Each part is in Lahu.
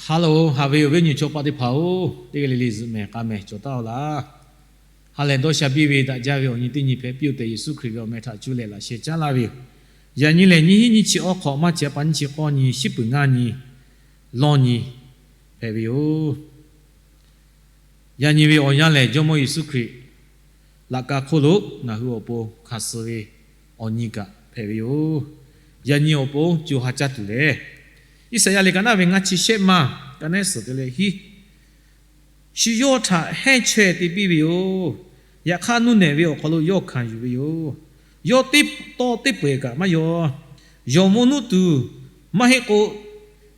Hello, haꞈ ve awˬ viˉ awˬ nyi chaw paˆ teˇ hpaˍ-oˬ, teˇ g'aˇ le le zuhꞈ mehˍ k'a mehˍ cawˬ taˍ-oˬ laˇ. Ha lehˬ dawˇ sha biˇ ve daꞈ jaˇ ve awˬ nyi teˇ nyi hpehꞈ piˇ-oˬ tehꞈ, Yeˍsuˆ Hkriꞈ ve awˬ meh htaꞈ cuˇ leh laꞈ sheh caˉ laˇ ve yoˬ. Yaꞈ nyi lehˬ, nyiˇ hinˉ nyiˇ chi awˇ hk'awꞈ, March pa nyiˇ chi k'awˇ nyi, shiˉ peuˬ ngaˇ nyi, lawˇ nyi hpehꞈ ve yoˬ. Yaꞈ nyi ve awˬ yanˇ lehˬ, Jawˇmawˇ Yeˍsuˆ Hkriꞈ laꞈ ka hk'oˆ lo ngaˬ hui awˬ pon hkanˍ suh ve awˬ nyi kaꞈ hpehꞈ ve yoˬ. Yaꞈ nyi awˬ pon co ha caˇ tuˬ lehˬ, Iˉsaˍyaˆ liꞈ ka naˆ ve ngaˇ chi shehˆ maˇ ka nehˉ suhˍ te leh hiˉ, shu yawˇ htaꞈ hehnˇ chaweh te piˇ ve yoˬ. Yaꞈ hk'aˇ, nuˇ nehˬ ve awˬ hk'aw lo yawˇ hkanˍ yuˬ ve yoˬ. Yawˇ teˇ tawˇ teˇ pawehˬ kaꞈ maˇ yaw. Yawˬ mvuhˇ nuˆ tuˬ, maˇ heˆ k'o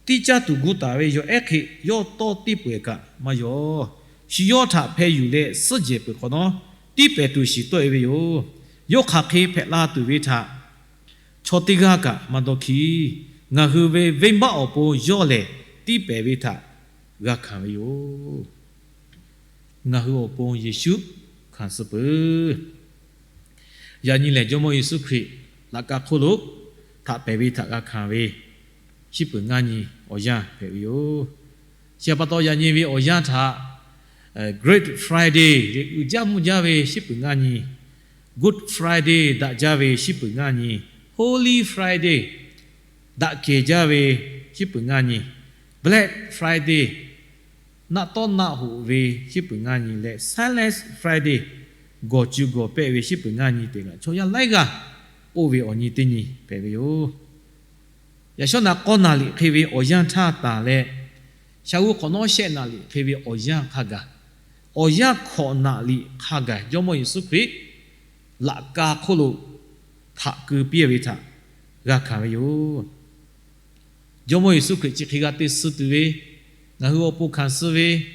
tiˇ caˇ tuˬ gu taˍ ve yawˬ ehˉ hk'e yawˇ tawˇ teˇ pawehˬ kaꞈ maˇ yaw. Shu yawˇ htaꞈ hpeh yuˬ leh suhˉ jehˬ peuˬ hk'awꞈ nawˉ, tiˇ pehˍ tuˬ shiˍ tawˆ-e ve yoˬ. Yawˇ hk'aˬ hk'e hpehꞈ la tuˬ ve htaꞈ chaw teˇ g'aˇ kaꞈ maˇ dawˇ hkiˇ. Ngaˬ hui ve venˇbaˆ awˬ pon yawˇ lehˬ tiˇ pehˍ ve htaꞈ g'a hkanˍ ve yoˬ. Ngaˬ hui awˬ pon Yeˍsuˆ hkanˍ suh peuˬ. Yaꞈ nyi lehˬ, Jawˇmawˇ Yeˍsuˆ Hkriꞈ laꞈ ka hk'oˆ lo htaꞈ pehˍ ve htaꞈ g'a hkanˍ ve, shiˉ peuˬ ngaˇ nyi awˬ yanˇ hpehꞈ ve yoˬ. Chi pa taw, yaꞈ nyi ve awˬ yanˇ htaꞈ Great Friday ve uiˍ jaˇ mvuhˇ jaˇ ve shiˉ peuˬ ngaˇ nyi, Good Friday daꞈ jaˇ ve shiˉ peuˬ ngaˇ nyi, Holy Friday daꞈ kehˬ jaˇ ve shiˉ peuˬ ngaˇ nyi, Black Friday naˆ tawˉ naˆ hoꞈ ve shiˉ peuˬ ngaˇ nyi leh, Silent Friday gawˬ cuˬ gawˬ pehˆ ve shiˉ peuˬ ngaˇ nyi tehꞈ kaꞈ chaw yaˇ laiˉ g'aˇ k'oˆ ve awˬ nyi teˇ nyi hpehꞈ ve yoˬ. Yaꞈ shawˉ naꞈ k'awˇ naˍ liꞈ hk'e ve awˬ yanˇ htaˇ tanˬ leh, shaˍ uiˍ hk'awꞈ nawˉ shehˆ naˍ liꞈ hk'e ve awˬ yanˇ hk'a gaˬ, awˬ yanˇ hkawꞈ naˍ liꞈ hk'a gaˬ Jawˇmawˇ Yeˍsuˆ Hkriꞈ laꞈ ka hk'oˆ lo htaꞈ keu piˇ ve htaꞈ g'a hkanˍ ve yoˬ. Jawˇmawˇ Yeˍsuˆ Hkriꞈ chi hk'e g'a te suh tuˬ ve, ngaˬ hui awˬ pon hkanˍ suh ve,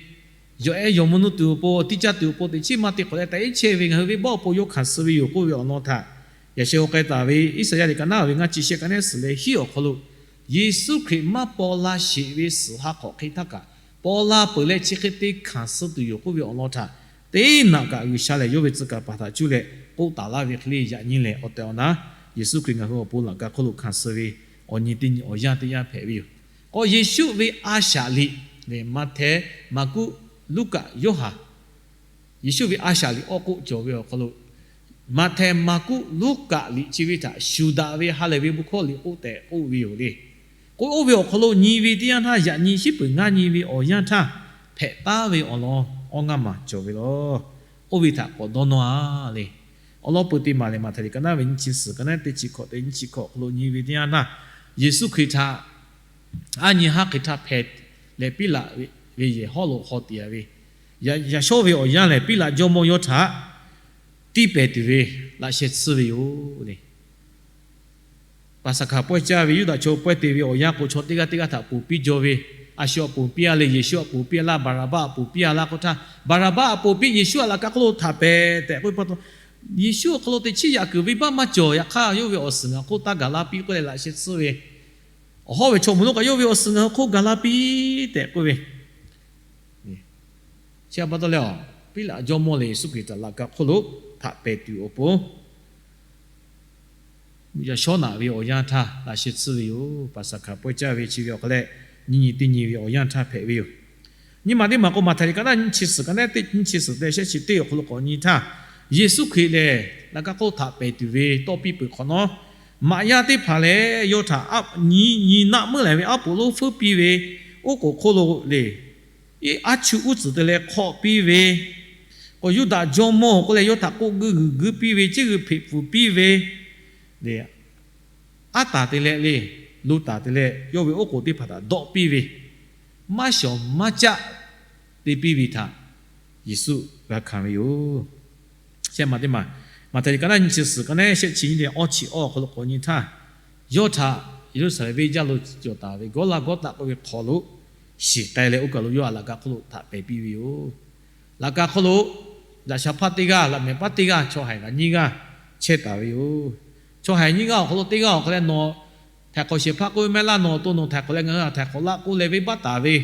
yawˬ ehˉ yawˬ mvuhˇ nuˆ tuˬ awˬ pon, tiˇ caˇ tuˬ awˬ pon teꞈ chiˉ maˇ te k'awꞈ leh taꞈ iˉ chehˇ ve ngaˬ hui venˇbaˆ awˬ pon yawˇ hkanˍ suh ve yoˬ k'oˆ ve awˬ lawn htaꞈ yaꞈ sheh g'a k'ai taˍ ve Iˉsaˍyaˆ liꞈ ka naˆ ve ngaˇ chi shehˆ ka nehˉ suhˍ leh hiˉ awˬ hk'aw lo, Yeˍsuˆ Hkriꞈ maˇ paw la sheˍ ve suhˍ ha hk'awꞈ hk'e htaˇ kaꞈ paw la peuˬ leh chi hk'e te hkanˍ suh tuˬ yoˬ k'oˆ ve awˬ lawn htaꞈ teˇ naꞈ kaꞈ G'uiˬsha lehˬ yawˇ ve tcuh kaˍ paˍ htaꞈ cuˇ leh k'oˆ taˍ laˇ ve hk'e le. Yaꞈ nyi lehˬ, awˬ tehˬ awˬ na Yeˍsuˆ Hkriꞈ ngaˬ hui awˬ pon laꞈ ka hk'oˆ lo hkanˍ suh ve awˬ nyi teˇ nyi awˬ yanˇ teˇ yanˇ hpehꞈ ve yoˬ. K'o, Yeˍsuˆ ve a shaꞈ liꞈ lehˬ, Maꞈhtehˍ, Maˍkuˆ, Luˉkaꞈ, Yoˇhanˬ, Yeˍsuˆ ve a shaꞈ liꞈ awˬ k'oˆ cawˬ ve awˬ hk'aw lo, Maꞈhtehˍ, Maˍkuˆ, Luˉkaꞈ liꞈ chi ve htaꞈ shuˍ daꞈ ve ha lehˬ ve bon hkawˇ liꞈ k'oˆ tehꞈ k'oˆ ve yoˬ le. K'o, oˇ ve awˬ hk'aw lo nyi ve teˇ yanˇ htaˇ, yaꞈ nyi shiˉ peuˬ ngaˇ nyi ve awˬ yanˇ htaˇ hpehꞈ taˉ ve awˬ lawn awˇ ngaˇ maˬ cawˬ ve laˬ. Oˇ ve htaꞈ k'awꞈ dawˇ nawˇ-a le. Awˬ lawn peuˬ teˇ maˬ lehˬ, Maꞈhtehˍ liꞈ ka naˆ ve nyiˇ chi suhˍ ka nehˉ teˇ chi hkawꞈ teꞈ nyiˇ chi hkawꞈ awˬ hk'aw lo nyi ve teˇ yanˇ htaˇ, Yeˍsuˆ Hkriꞈ htaꞈ aˉ nyi haˉ hk'e htaˇ hpehꞈ leh, Piˉlaꞈ ve yehˬ hawˉ lo haw tiꞈ-a ve, yaꞈ shawˉ ve awˬ yanˇ lehˬ, Piˉlaꞈ jawˇmawˇ yawˇ htaꞈ tiˇ pehˍ tuˬ ve laꞈ sheh tsuhˇ ve yoˬ le. Paˍsaˍhkaˍ pawehˇ caˇ ve Yuˇdaꞈ chaw pawehˇ te ve awˬ yanˇ k'o, chaw teˇ g'aˇ teˇ g'aˇ htaꞈ ponˬ piˇ jaw ve, a shu htaꞈ ponˬ piˇ-a le, Yeˍsuˆ htaꞈ ponˬ piˇ-a laˇ, Baˍraˍbaˆ htaꞈ ponˬ piˇ-a laˇ k'oˆ htaˇ, Baˍraˍbaˆ htaꞈ ponˬ piˇ, Yeˍsuˆ htaꞈ laꞈ ka hk'oˆ lo htaꞈ pehˍ tehꞈ k'oˆ ve pa taw, Yeˍsuˆ awˬ hk'aw lo teꞈ chiˉ yaꞈ kuiˬ venˇbaˆ maˇ cawˬ. Yaꞈ hk'aˇ, yawˇ ve awˬ suhˍ ngaˬ hui hk'oˆ taˇ gaˬ la piˇ k'oˆ leh laꞈ sheh tsuhˇ ve, awˬ hawˉ ve chaw mawˬ lonˉ kaꞈ yawˇ ve awˬ suhˍ ngaˬ hui hk'oˆ gaˬ la piˇ tehꞈ k'oˆ ve. Chi pa taw leh, Piˉlaꞈ jawˇmawˇ lehˬ, Yeˍsuˆ Hkriꞈ htaꞈ laꞈ ka hk'oˆ lo htaꞈ pehˍ tuˬ awˬ pon yaꞈ shawˉ naꞈ ve awˬ yanˇ htaˇ laꞈ sheh tsuhˇ ve yoˬ. Paˍsaˍhkaˍ pawehˇ caˇ ve chi ve awˬ hk'aw leh, nyiˇ nyi teˇ nyi ve awˬ yanˇ htaˇ hpehꞈ ve yoˬ. Nyi ma teˇ maˬ k'o, Maꞈhtehˍ liꞈ ka naˆ nyiˇ chi suhˍ ka nehˉ teˇ nyiˇ chi suhˍ te shehˆ chi teˇ awˬ hk'aw lo k'awꞈ nyi htaˇ, Yeˍsuˆ Hkriꞈ lehˬ laꞈ ka hk'oˆ htaꞈ pehˍ tuˬ ve tawˇ piˇ peuˬ hk'awꞈ nawˉ, maꞈ yaˇ teˇ hpaˍ lehˬ yawˇ htaꞈ nyi nyi naˆ meuˉ lehˍ ve aˉ poꞈ lonˉ feuˉ piˇ ve, oˉ k'oˍ hk'oˆ lo le, aˉ chuˇ uˉ tcuhˍ te leh hk'awꞈ piˇ ve, k'o, Yuˇdaꞈ jawˇmawˇ k'oˆ leh yawˇ htaꞈ k'oˆ guiˇ g'uiˬ guiˇ piˇ ve, ceˇ g'uiˬ hpeꞈ pfuhˍ piˇ ve, aˉ taˍ te leh le, lo taˍ te leh yawˇ ve oˉ k'oˍ teˇ hpaˍ htaꞈ dawˆ piˇ ve, maˇ shawˍ maˇ caˆ te piˇ ve htaꞈ Yeˍsuˆ g'a hkanˍ ve yoˬ. Shehˆ maˬ teˇ maˬ, Maꞈhtehˍ liꞈ ka naˆ nyiˇ chi suhˍ ka nehˉ shehˆ chi nyiˇ leh awˇ chi awˇ awˬ hk'aw lo k'awꞈ nyi htaˇ, yawˇ htaꞈ Yeˍruˆsaˍlehnˍ venˇ jaˇ lo cawˬ taˍ ve Gawˇlaˇgawˇtaˆ k'oˆ ve hk'aw lo shiˍ k'ai leh, oˇ kaˬ lo yawˇ htaꞈ laꞈ ka hk'oˆ lo htaꞈ pehˍ piˇ ve yoˬ. Laꞈ ka hk'oˆ lo daꞈ shaˍ hpaˇ teˇ g'aˇ, laꞈ mehˍ paˉ teˇ g'aˇ, chaw haiˬ kaꞈ nyiˇ g'aˇ chehˇ taˍ ve yoˬ. Chaw haiˬ nyiˇ g'aˇ awˬ hk'aw lo teˇ g'aˇ awˬ hk'aw leh nawˬ htaiˍ hk'awꞈ shehˍ hpaˇ k'oˆ ve mehˆ laˇ, nawˬ awˬ to nawˬ htaiˍ hk'awꞈ leh ngaˬ hui htaꞈ htaiˍ hk'awꞈ laˇ k'oˆ leh venˇbaˆ taˍ ve,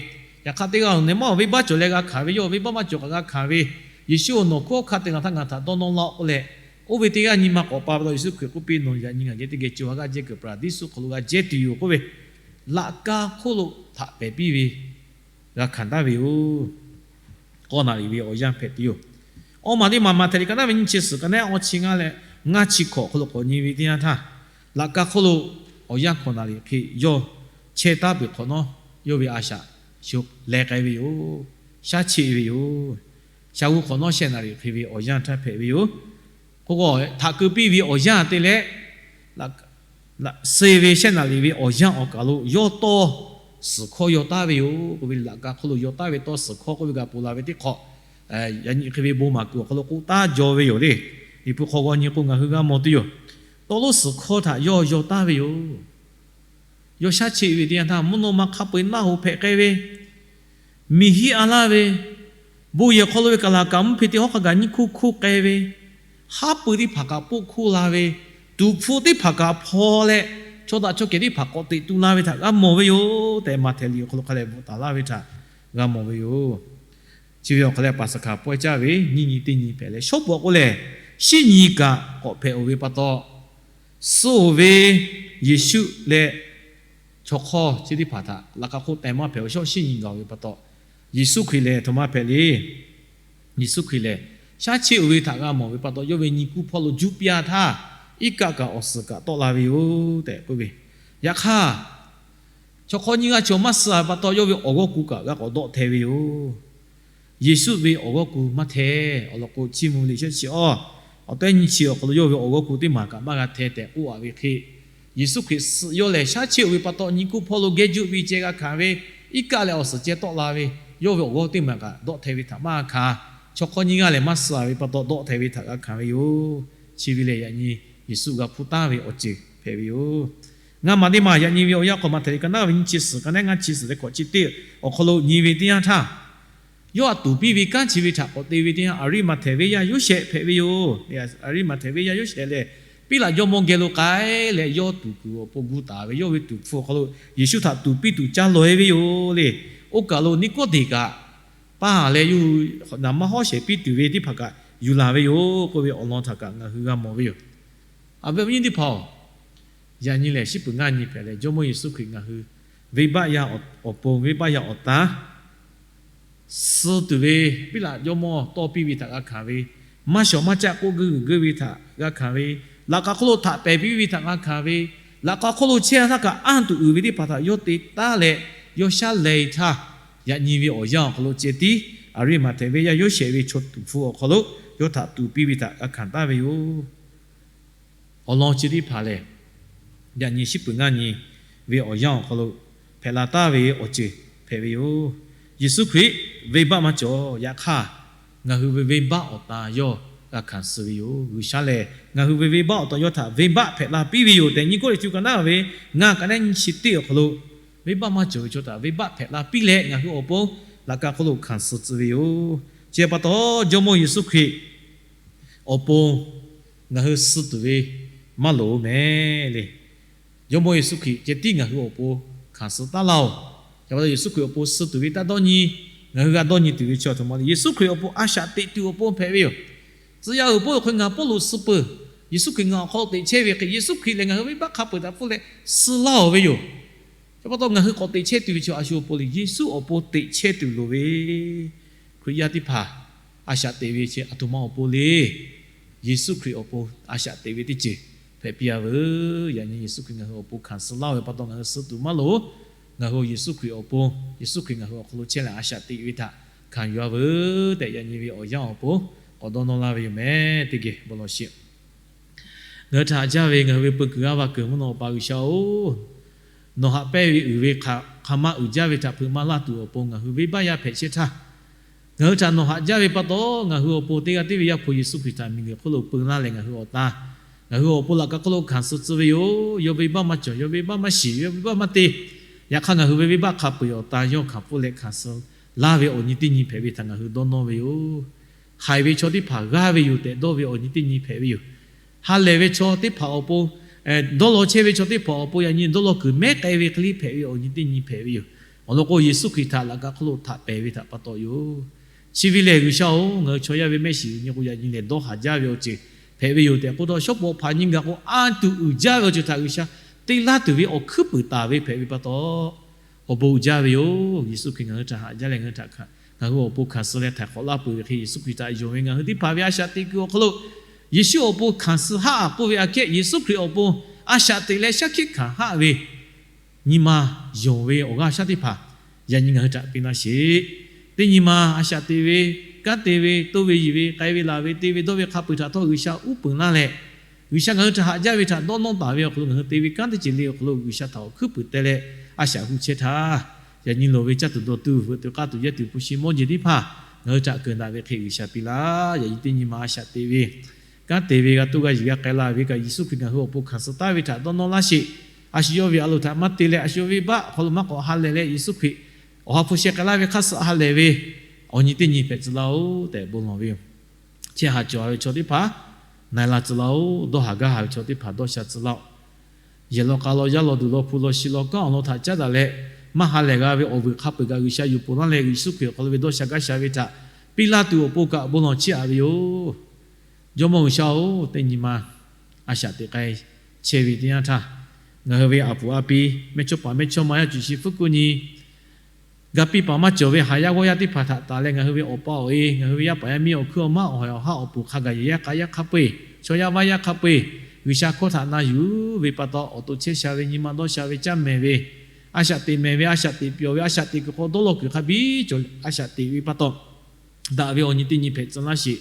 yaꞈ hk'aˇ teˇ g'aˇ nawˬ nehˬ maˇ venˇbaˆ cawˬ leh g'a hkanˍ ve, yawˇ venˇbaˆ maˇ cawˬ kaꞈ g'a hkanˍ ve, Yeˍsuˆ nawˬ hkunˉ hawˉ hkanˇ te ngaˬ htaꞈ ngaˬ htaꞈ dawˇ nawˇ laˇ-oˆ k'oˆ leh, oˇ ve teˇ g'aˇ nyi ma k'awꞈ pa pa taw Yeˍsuˆ Hkriꞈ k'oˆ piˇ, Nawˬ yaꞈ nyi ngaˬ geh teˇ geh co ha g'aˇ jehˇ kuiˬ Paˍraˍdiˇsuˆ hk'aw lo g'a jehˇ tuˬ yoˬ k'oˆ ve, laꞈ ka hk'oˆ lo htaꞈ pehˍ piˇ ve g'a hkanˍ taˍ ve yoˬ. K'awˇ naˍ riˍ ve awˬ yanˇ hpehꞈ tuˬ yoˬ. Awˇ maˬ teˇ maˬ Maꞈhtehˍ liꞈ ka naˉ ve nyiˇ chi suhˍ ka naˉ awˇ chi ngaˇ leh ngaˇ chi hkawꞈ awˬ hk'aw lo k'awꞈ nyi ve teˇ yanˇ htaˇ, laꞈ ka hk'oˆ lo awˬ yanˇ hkawꞈ naˍ riˍ hk'e yawˇ chehˇ taˉ peuˬ hk'awꞈ nawˉ, yawˇ ve a shaꞈ sho leh k'ai ve yoˬ. Shaˉ cheˆ ve yoˬ. Shaˍ g'uˇ hk'awꞈ nawˉ shehˆ naˍ riˍ hk'e ve awˬ yanˇ htaˇ hpehꞈ ve yoˬ. K'o, htaꞈ keu piˇ ve awˬ yanˇ te leh, suh ve shehˆ naˍ riˍ ve awˬ yanˇ awˬ kaˬ lo yawˇ tawˇ suhˍ hkawˇ yaw taˉ ve yoˬ. K'oˆ ve laꞈ ka hk'oˆ lo yaw taˉ ve tawˇ suhˍ hkawˇ k'oˆ ve kaꞈ ponˬ la ve teˇ hk'awꞈ, yaꞈ nyi hk'e ve bon maˍ kuiˬ awˬ hk'aw lo k'oˆ taˉ jaw ve yoˬ le. Liꞈ hpu hk'aw g'aw nyi k'o ngaˬ hui g'a mawˬ tuˬ yoˬ. Tawˇ lonˉ suhˍ hkawˇ htaꞈ yawˇ yaw taˉ ve yoˬ. Yawˇ shaˉ cheˆ ve teˇ yanˇ htaˇ, mvuhˇ naw ma hk'a peu-eˬ naˆ hoꞈ hpehꞈ k'ai ve, miˬ hiˆ a laˇ ve, bon yehˬ hk'aw lo ve kaˬ laˬ kaꞈ mvuhˇ hpe teˇ hawˉ hk'a gaˬ nyiˇ hkuˇ hkuˇ k'ai ve, haˉ pui teˇ hpaˍ kaꞈ poˆ hkuˇ la ve, tuˍ hpfuh teˇ hpaˍ kaꞈ hpaw leh, chaw daꞈ chaw kehˬ teˇ hpaˍ k'awꞈ teꞈ tu la ve htaꞈ g'a mawˬ ve yoˬ tehꞈ, Maꞈhtehˍ liꞈ awˬ hk'aw lo hk'a dehꞈ bvuhꞈ taˍ laˇ ve htaꞈ g'a mawˬ ve yoˬ. Chi ve awˬ hk'aw leh Paˍsaˍhkaˍ pawehˇ caˇ ve nyiˇ nyi teˇ nyi hpehꞈ leh, shawˉ pawˍ k'o lehˬ, shinˉ nyi kaꞈ k'awꞈ hpehꞈ-oˬ ve pa taw, suh-oˬ ve Yeˍsuˆ leh chaw hk'awˇ chi teˇ hpaˍ htaꞈ laꞈ ka hk'oˆ teh maˇ hpehꞈ-oˬ. Shawˉ shinˉ nyi gaˬ-oˬ ve pa taw, Yeˍsuˆ Hkriꞈ lehˬ aˬ htoꞈ ma hpehꞈ le. Yeˍsuˆ Hkriꞈ lehˬ shaˉ cheˆ-oˬ ve htaꞈ g'a mawˬ ve pa taw, yawˇ ve nyi kuˇ hpawˇ lo juˇ piˇ-a htaˇ, iˉ kaˆ kaꞈ awˬ suhˍ kaꞈ tawˆ la ve yoˬ tehꞈ k'oˆ ve. Yaꞈ hk'aˇ, chaw hk'awˇ nyiˇ g'aˇ chi awˬ maˇ suh-a ve pa taw, yawˇ ve awˬ g'awˇ ku kaꞈ g'a k'awꞈ dawˆ hteh ve yoˬ. Yeˍsuˆ ve awˬ g'awˇ ku maˇ hteh. Awˬ lawn k'o, Chiˇ mvuh ve liꞈ shehˆ chi awˇ, awˬ tehˉ nyiˇ chi awˬ hk'aw lo yawˇ ve awˬ g'awˇ ku teˇ maˬ kaꞈ maˇ g'a hteh tehꞈ k'oˆ-a ve hk'e, Yeˍsuˆ Hkriꞈ suh yawˇ lehˬ shaˉ cheˆ-oˬ ve pa taw, nyi kuˇ hpawˇ lo geh juˆ ve ceh g'a hkanˍ ve, iˉ kaˆ leh awˬ suhˍ ceh tawˆ la ve, yawˇ ve awˬ g'awˇ teˇ maˬ kaꞈ dawˆ hteh ve htaꞈ maˇ g'a hkanˍ. Chaw hk'awˇ nyiˇ g'aˇ lehˬ maˇ suh-a ve pa taw, dawˆ hteh ve htaꞈ g'a hkanˍ ve yoˬ. Chi ve lehˬ, yaꞈ nyi Yeˍsuˆ g'a hpuˇ taˍ ve awˬ ceuˬ hpehꞈ ve yoˬ. Ngaˇ maˬ teˇ maˬ yaꞈ nyi ve awˬ yanˇ hk'aw, Maꞈhtehˍ liꞈ ka naˉ ve nyiˇ chi suhˍ ka naˉ ngaˇ chi suhˍ leh hkawꞈ chi teˇ awˬ hk'aw lo nyi ve teˇ yanˇ htaˇ, yawˇ htaꞈ tuˍ piˇ ve kanˉ chi ve htaꞈ k'awꞈ te ve teˇ yanˇ, Aˍriˆmaꞈhtehˍ venˇ yaˇ Yoˇsehꞈ hpehꞈ ve yoˬ. Aˍriˆmaꞈhtehˍ venˇ yaˇ Yoˇsehꞈ lehˬ, Piˉlaꞈ jawˇmawˇ geh lo k'ai leh yawˇ tuˍ kuiˬ awˬ pon gu taˍ ve, yawˇ ve tuˍ hpfuh awˬ hk'aw lo Yeˍsuˆ htaꞈ tuˍ piˇ tuˬ ca lawˬ-e ve yoˬ le. Oˇ kaˬ lo Niˆkawˇdeˍ kaꞈ paˇ leh yuˬ naˍ maˇ hawˉ shehˍ piˇ tuˬ ve teˇ hpaˍ kaꞈ yuˬ laˬ ve yoˬ k'oˆ ve awˬ lawn htaꞈ kaꞈ ngaˬ hui g'a mawˬ ve yoˬ. Awˬ viˉ awˬ nyi teˇ hpaˍ-oˬ, yaꞈ nyi lehˬ shiˉ peuˬ ngaˇ nyi hpehꞈ leh, Jawˇmawˇ Yeˍsuˆ Hkriꞈ ngaˬ hui venˇbaˆ yaˇ awˬ pon, venˇbaˆ yaˇ awˬ tan suh tuˬ ve, Piˉlaꞈ jawˇmawˇ tawˇ piˇ ve htaꞈ g'a hkanˍ ve, maˇ shawˍ maˇ caˆ k'oˆ geuˆ g'uiˬ geuˆ ve htaꞈ g'a hkanˍ ve, laꞈ k'a hk'oˆ lo htaꞈ pehˍ piˇ ve htaꞈ g'a hkanˍ ve, laꞈ k'a hk'oˆ lo chehˇ-a htaˇ kaꞈ anˇ tuˬ uiˍ ve teˇ hpaˍ htaꞈ yawˇ te taˉ leh, yawˇ shaˉ leh-e htaˇ, yaꞈ nyi ve awˬ yanˇ awˬ hk'aw lo ceh tiˉ Aˍriˆmaꞈhtehˍ venˇ yaˇ Yoˇsehꞈ ve chaw tuˍ hpfuh awˬ hk'aw lo yawˇ htaꞈ tuˍ piˇ ve htaꞈ g'a hkanˍ taˍ ve yoˬ. Awˬ lawn chi teˇ hpaˍ lehˬ, yaꞈ nyi shiˉ peuˬ ngaˇ nyi ve awˬ yanˇ awˬ hk'aw lo hpehꞈ la taˍ ve awˬ ceuˬ hpehꞈ ve yoˬ. Yeˍsuˆ Hkriꞈ venˇbaˆ maˇ cawˬ. Yaꞈ hk'aˇ, ngaˬ hui ve venˇbaˆ awˬ tan yawˇ g'a hkanˍ suh ve yoˬ. G'uiˬsha lehˬ ngaˬ hui ve venˇbaˆ awˬ tan yawˇ htaꞈ venˇbaˆ hpehꞈ la piˇ ve yoˬ tehꞈ, nyi kawˇ leh cuˇ ka naˉ ve ngaˇ ka naˉ nyiˇ chi teˇ awˬ hk'aw lo, venˇbaˆ maˇ cawˬ ve chaw htaꞈ venˇbaˆ hpehꞈ la piˇ leh, ngaˬ hui awˬ pon laꞈ ka hk'oˆ lo hkanˍ suh tcuh ve yoˬ. Chi pa taw, Jawˇmawˇ Yeˍsuˆ Hkriꞈ awˬ pon ngaˬ hui suh tuˬ ve maˇ loˍ mehˍ le. Jawˇmawˇ Yeˍsuˆ Hkriꞈ ceh tiˉ ngaˬ hui awˬ pon hkanˍ suh taˉ laˇ-oˬ. Chi pa taw, Yeˍsuˆ Hkriꞈ awˬ pon suh tuˬ ve taˇ dawˇ nyi. Ngaˬ hui g'a dawˇ nyi tuˬ ve chi aˬ htoꞈ ma le. Yeˍsuˆ Hkriꞈ awˬ pon a shaꞈ teꞈ tuˬ awˬ pon hpehꞈ ve yoˬ. Tcuh yaˇ uiˍ Pawˇluꞈ hk'aw ngaˬ Pawˇluꞈ suh peuˬ. Yeˍsuˆ Hkriꞈ ngaˬ awˬ hk'aw lo teꞈ chehˇ ve hk'e, Yeˍsuˆ Hkriꞈ lehˬ ngaˬ hui venˇbaˆ hk'a peu-eˬ htaꞈ pfuhˇ leh suh laˇ-oˬ ve yoˬ. Chi pa taw, ngaˬ hui k'awꞈ teꞈ chehˇ tuˬ ve chi a shu awˬ pon le. Yeˍsuˆ awˬ pon teꞈ chehˇ tuˬ loˍ ve Hkriꞈ yaˇ teˇ hpaˍ a shaꞈ teꞈ ve chi aˬ htoꞈ ma awˬ pon le. Yeˍsuˆ Hkriꞈ awˬ pon a shaꞈ teꞈ ve teˇ ceuˬ hpehꞈ piˇ-a veuˬ. Yaꞈ nyi Yeˍsuˆ Hkriꞈ ngaˬ hui awˬ pon hkanˍ suh laˇ-oˬ ve pa taw, ngaˬ hui suh tuˬ maˇ loˍ. Ngaˬ hui Yeˍsuˆ Hkriꞈ awˬ pon, Yeˍsuˆ Hkriꞈ ngaˬ hui awˬ hk'aw lo chehˇ leh a shaꞈ teꞈ ve htaꞈ hkanˍ yuˬ-a veuˬ tehꞈ, yaꞈ nyi ve awˬ yanˇ awˬ pon k'awꞈ dawˇ nawˇ laˇ ve yoˬ mehˍ. Teˇ geh bon lawˬ sheˍ. Ngaˬ hui htaꞈ haꞈ jaˇ ve ngaˬ hui ve peu kuiˬ g'aˇ va kuiˬ mvuhˇ naw awˬ pa G'uiˬsha-oˬ, nawˬ haꞈ pehnˇ ve uiˍ ve hk'aˬ ma uiˍ jaˇ ve htaꞈ hpeuꞈ maˇ laˇ tuˬ awˬ pon ngaˬ hui venˇbaˆ yaˇ hpehꞈ chehˇ htaˇ, ngaˬ hui htaꞈ nawˬ haꞈ jaˇ ve pa taw, ngaˬ hui awˬ pon teˇ g'aˇ tiˉ ve Yaˇ hpu Yeˍsuˆ Hkriꞈ htaꞈ miˬguiˬ hk'oˆ lo peu laˇ leh ngaˬ hui awˬ tan, ngaˬ hui awˬ pon laꞈ ka hk'oˆ lo hkanˍ suh tcuh ve yoˬ. Yawˇ venˇbaˆ maˇ cawˬ, yawˇ venˇbaˆ maˇ shiˍ, yawˇ venˇbaˆ maˇ te. Yaꞈ hk'aˇ, ngaˬ hui ve venˇbaˆ hk'a peu-eˬ awˬ tan yawˇ hkanˍ pfuhˇ leh hkanˍ suh laˇ ve awˬ nyi teˇ nyi hpehꞈ ve htaꞈ ngaˬ hui dawˇ nawˇ ve yoˬ. Haiˬ ve chaw teˇ hpaˍ g'aˇ ve yoˬ tehꞈ dawˇ ve awˬ nyi teˇ nyi hpehꞈ ve yoˬ. Ha lehˬ ve chaw teˇ hpaˍ awˬ pon, dawˇ law chehˇ ve chaw teˇ hpaˍ awˬ pon yaꞈ nyi dawˇ law kuiˬ mehˉ k'ai ve hk'e le hpehꞈ ve awˬ nyi teˇ nyi hpehꞈ ve yoˬ. Awˬ lawn k'o, Yeˍsuˆ Hkriꞈ htaꞈ laꞈ ka hk'oˆ lo htaꞈ pehˍ ve htaꞈ pa taw yoˬ. Chi ve lehˬ, G'uiˬsha-oˬ, ngaˬ hui chaw yaˇ ve mehˆ shiˍ uiˍ nyi k'o, yaꞈ nyi lehˬ dawˇ haˍ jaˇ ve awˬ ceuˬ hpehꞈ ve yoˬ tehꞈ k'oˆ taw, shawˉ pawˍ hpaˍ nyi gaˬ k'o, anˇ tuˬ uiˍ jaˇ ve awˬ ceuˬ htaꞈ G'uiˬsha te laˇ tuˬ ve awˬ hkuiˉ puiˍ taˍ ve hpehꞈ ve pa taw, awˬ bon uiˍ jaˇ ve yoˬ. Yeˍsuˆ Hkriꞈ ngaˬ hui htaꞈ haꞈ jaˇ leh ngaˬ hui htaꞈ hkanˍ, ngaˬ hui awˬ pon hkanˍ suh leh htaiˍ hk'awꞈ laˇ peuˬ ve hk'e, Yeˍsuˆ Hkriꞈ htaꞈ yonˍ ve ngaˬ hui teˇ hpaˍ ve a shaꞈ teꞈ kuiˬ awˬ hk'aw lo Yeˍsuˆ awˬ pon hkanˍ suh haˆ k'oˆ ve aꞈ kehˉ, Yeˍsuˆ Hkriꞈ awˬ pon a shaꞈ teꞈ leh shaˉ hkiˆ hkanˍ haˆ ve nyi ma yonˍ ve awˬ g'aˇ shaˉ teˇ hpaˍ yaꞈ nyi ngaˬ hui htaꞈ piˇ laˇ sheˍ. Teˇ nyi ma a shaꞈ teꞈ ve, kanˉ te ve, toˇ ve yiˬ ve, k'ai ve laˬ ve, te ve dawˇ ve hk'a peu-eˬ htaꞈ htawˇ G'uiˬsha uˉ peunˍ laˇ leh, G'uiˬsha ngaˬ hui htaꞈ haꞈ jaˇ ve htaꞈ dawˇ nawˇ taˍ ve awˬ hk'aw lo ngaˬ hui te ve kanˉ teˇ ceuˬ le awˬ hk'aw lo G'uiˬsha htaꞈ awˬ hkuiˉ puiˍ teh leh a shaꞈ hu chehˇ htaˇ, yaꞈ nyi loˍ ve caˇ tuˬ dawˬ tuˬ veuꞈ tuˬ k'aˇ tuˬ yehˇ tuˬ hpu shi mawˇ jeˬ teˇ hpaˍ ngaˬ hui htaꞈ keunˍ daꞈ ve hk'e G'uiˬsha piˇ laˇ. Yaꞈ nyi teˇ nyi ma a shaꞈ teꞈ ve, kanˉ te ve, g'a toˇ g'a yiˬ g'a k'ai la ve kaꞈ, Yeˍsuˆ Hkriꞈ ngaˬ hui awˬ pon hkanˍ suh taˍ ve htaꞈ dawˇ nawˇ laˇ sheˍ. A shu yawˇ ve a loˍ htaꞈ maˇ te leh, a shu yawˇ ve baˆ awˬ hk'aw lo maˇ k'awꞈ ha lehˬ leh, Yeˍsuˆ Hkriꞈ awˬ ha hpu sheh k'ai laˇ ve hk'aˇ suh ha lehˬ ve awˬ nyi teˇ nyi hpehꞈ tcuh laˇ-oˆ tehꞈ bon lawˬ ve yoˬ. Chehˇ haˍ cawˬ ve chaw teˇ hpaˍ na-e la tcuh laˇ-oˆ. Dawˇ haˍ gaˇ haˍ ve chaw teˇ hpaˍ dawˇ sha tcuh laˇ-oˆ. Yehˬ law k'a law, yaˇ law duˬ law, hpu law shi law, kanˉ awˬ lawn htaꞈ caˉ daꞈ leh maˇ ha lehˬ g'a ve awˬ vuiˬ hk'a peu-eˬ kaꞈ G'uiˬsha yuˬ ponˬ laˇ leh, Yeˍsuˆ Hkriꞈ awˬ hk'aw lo ve dawˇ sha gaˇ sha ve htaꞈ piˇ laˇ tuˬ awˬ pon kaꞈ bon lawˬ chiˇ aꞈ ve yoˬ. Jawˇmawˇ G'uiˬsha-oˬ, teˇ nyi ma a shaꞈ teꞈ k'ai chehˇ ve teˇ yanˇ htaˇ, ngaˬ hui ve a puˍ a pi, mehˇchawˇpaˍ mehˇchawˇma, yaˇ cuˬ shi fuˉ kuˆ nyi ga piˇ paˍ maˇ cawˬ ve haˍ yaˇ g'awˇ yaˇ teˇ hpaˍ htaꞈ tanˬ leh, ngaˬ hui ve awˬ pa awˬ e, ngaˬ hui ve yaˇ paˍ yaˇ miˇ, awˬ hkuiˉ awˬ maˇ, awˬ haiˬ awˬ haˉ, awˬ puˍ hk'a gaˬ yehˬ yaˇ k'a yaˇ hk'a peu-eˬ, chaw yaˇ vaˇ yaˇ hk'a peu-eˬ, G'uiˬsha hkawˇ htaꞈ na yuˬ ve pa taw, awˬ to chehˇ sha ve nyi ma dawˇ sha ve caˇ mehˍ ve, a shaꞈ teꞈ mehˍ ve, a shaꞈ teꞈ pyawˬ ve, a shaꞈ teꞈ kuiˬ hk'aw dawˇ law kuiˬ hk'a biˇ cawˬ leh a shaꞈ teꞈ ve pa taw, daꞈ ve awˬ nyi teˇ nyi hpehꞈ tcuh laˇ sheˍ.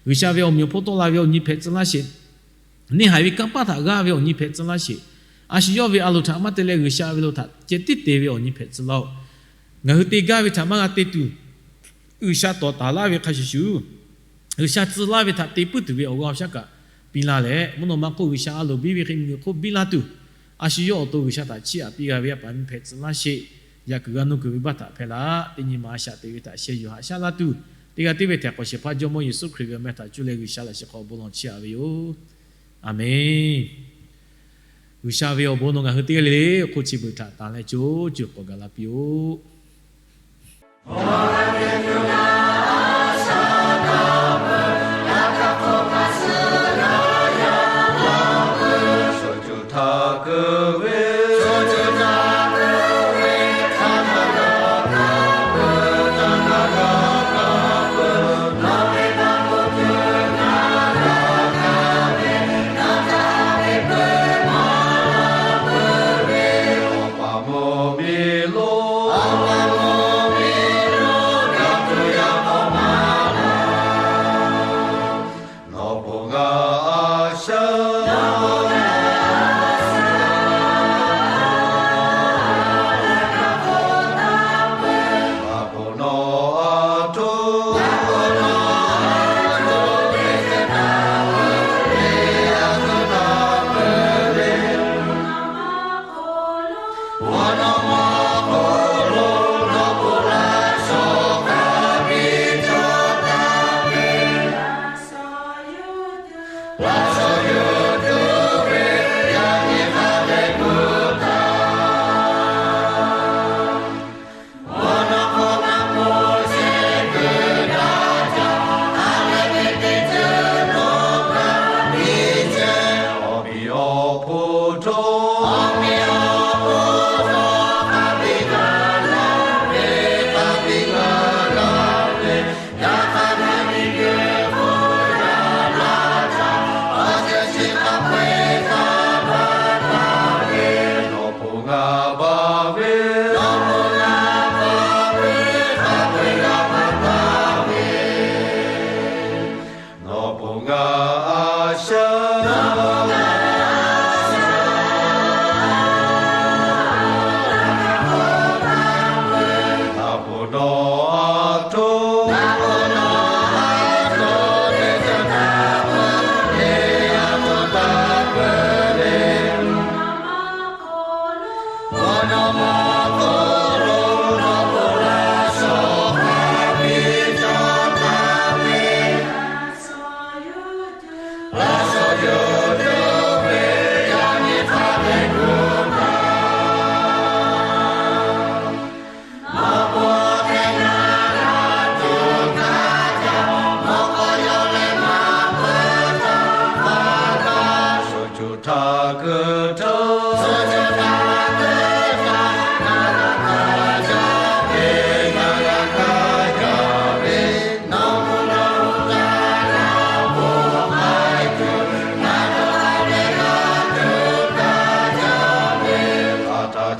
G'uiˬsha ve awˬ meꞈ awˬ hponˇ tawˆ la ve awˬ nyi hpehꞈ tcuh laˇ sheˍ. Neˇ haiˬ ve kanˇ paˆ htaꞈ g'aˇ ve awˬ nyi hpehꞈ tcuh laˇ sheˍ. A shu yawˇ ve a loˍ htaꞈ maˇ te leh G'uiˬsha ve lo htaꞈ ceh tiˉ te ve awˬ nyi hpehꞈ tcuh laˇ-oˆ. Ngaˬ hui te gaˇ ve htaꞈ maˇ g'a te tuˬ, G'uiˬsha tawˍ taˍ laˇ ve hk'a shuˍ shuˍ, G'uiˬsha tcuh laˇ ve htaꞈ te puiˉ tuˬ ve awˬ g'aˇ awˬ shaˉ kaꞈ piˇ laˇ leh, mvuhˇ naw ma hk'oˆ G'uiˬsha a loˍ biˇ ve hk'e miˬguiˬ hk'oˆ biˇ laˇ tuˬ, a shu yawˇ awˬ to G'uiˬsha htaꞈ chiˇ aꞈ piˇ g'a ve yaˇ paˍ miˇ hpehꞈ tcuh laˇ sheˍ. Yaꞈ kuiˬ g'a nuˇ kuiˬ ve baˆ htaꞈ hpehˇ laˇ. Teˇ nyi ma a shaꞈ teꞈ ve htaꞈ sheh yuˬ haꞈ shaˉ laˇ tuˬ, teˇ g'aˇ tiˉ ve htehꞈ k'awꞈ shehˍ hpaˇ Jawˇmawˇ Yeˍsuˆ Hkriꞈ ve awˬ meh htaꞈ cuˇ leh G'uiˬsha laꞈ sheh hk'aw bon lawˬ chiˇ aꞈ ve yoˬ. Aˍmenˍ. G'uiˬsha ve awˬ bon nawˬ ngaˬ hui teˇ g'aˇ le le hk'oˆ chi beuꞈ htaꞈ tanˬ leh co ceuˬ k'awꞈ gaˬ la piˇ-oˆ.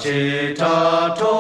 chi htaꞈ hto